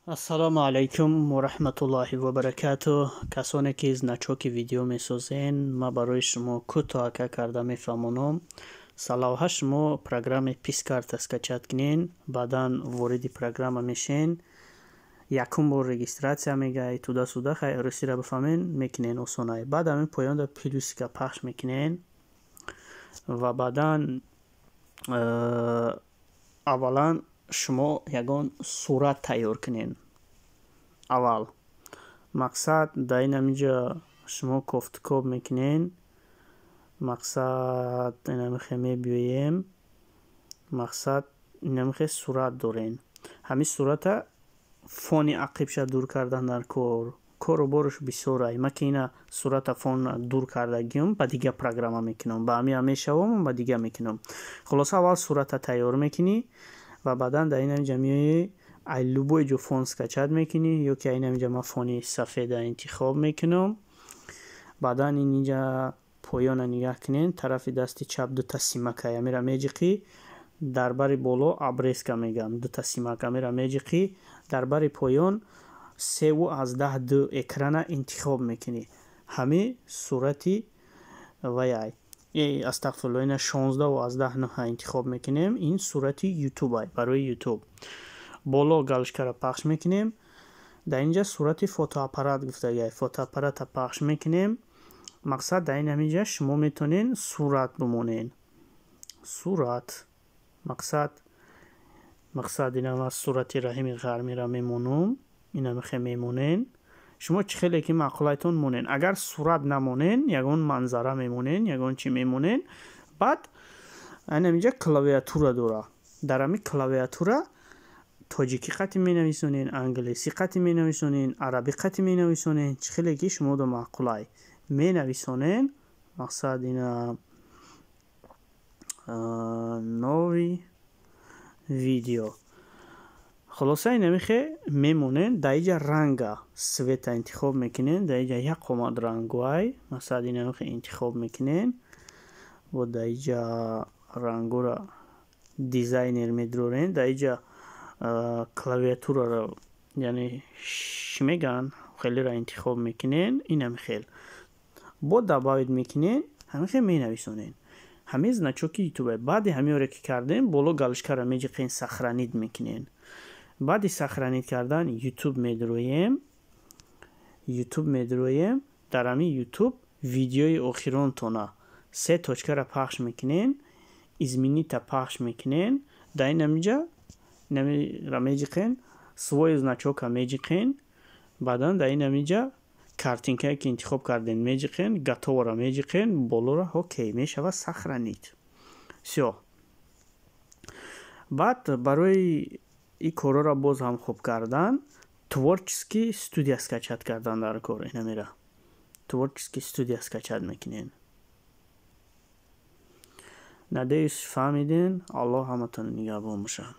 Ассалому алайкум ва раҳматуллоҳи ва баракатуҳ. Касоне ки значоки видео месозен, ман барои шумо кӯтоҳака карда мефаҳмонам. Сарлавҳа шумо программаи PicsArt-а скачать кунен, баъдан вориди программа мешен. Якум бор регистрация мегай, туда-сюда, хай, русиро бифаҳмен, мекунен, осонай. Баъд ҳамин поёнда плюсика пахш мекунен ва баъдан аввалан шумо ягон сурат тайёр кунен. Аввал мақсад, дар ин ҳаминҷа шумо кофтукоб мекунен. Мақсад, инамихе мебиёем. Мақсад, инамихе сурат дорен. Ҳамин сурата фони ақибша дур кардан дар кор, кору боруш бисёрай. Ман ки ина сурата фон дур кардагиём, ба дига программа мекунам, ба ҳамин мешавам, ба дига мекунам. Хулоса, аввал сурата тайёр мекунӣ ва баъдан дар ин ҳаминҷа меоӣ, ай любой ҷо фон скачать мекунӣ, ё ки ин ҳаминҷа ман фони сафеда интихоб мекунам. Баъдан инҷа поёна нигаҳ кунен, тарафи дасти чап дута симака, амира меҷиқӣ. Дар бари боло обрезка мегам, дута симак, амира меҷиқӣ. Дар бари поён 3,2 экрана интихоб мекунӣ. Ҳамин сурати ваяй, астағфирулло, ина 16,9-а интихоб мекунем. Ин сурати ютубай, барои Ютуб. Боло галочкаро пахш мекунем. Дар инҷа сурати фотоаппарат гуфтагиай, фотоаппарата пахш мекунем. Мақсад, дар ин ҳаминҷа шумо метавонед сурат бимонед. Сурат, мақсад, ина ман сурати Раҳими Ғармиро мемонам. Ина мехе мемонен. Шумо чӣ хеле ки маъқулайтон монен. Агар сурат намонен, ягон манзара мемонен, ягон чӣ мемонен. Баъд ин ҳаминҷа клавиатура дора. Дар ҳамин клавиатура тоҷикӣ қатӣ менависонед, англисӣ қатӣ менависонед, арабӣ қатӣ менависонед, чӣ хеле ки шумодо маъқулай менависонед. Мақсад, ина новый видео. Хулоса, инамихе мемонед. Дар иҷа ранга, цвета интихоб мекунед. Дар иҷа як омад рангуай. Масалан, инамихе интихоб мекунед. Бо дар иҷа рангура дизайнер медуроред. Дар иҷа клавиатураро, яъне чӣ мегӯянд, хелеро интихоб мекунед. Инами хел бо добавить мекунед, ҳамихе менависонед. Ҳамин значоки ютубе. Баъди ҳамиёре ки кардем, боло галочкаро меҷиқен, сохранить мекунед. Баъди сохранить кардан Ютуб медуроем. Ютуб медуроем. Дар ҳамин Ютуб видеои охиронтона се точкаро пахш мекунед, изменитьа пахш мекунед. Дар ин ҳаминҷа инамиро меҷиқен, свой значока меҷиқен. Баъдан дар ин ҳаминҷа картинкае ки интихоб кардем меҷиқен, готоворо меҷиқен, болоро окей мешавад, сохранить, всё. Баъд барои ин корҳоро боз ҳам хуб кардан, творческий студия скачать кардан дар кор. Инамира творческий студия скачать мекунед. Надеюсь, фаҳмиден. Аллоҳ ҳаматон нигаҳбон бошад.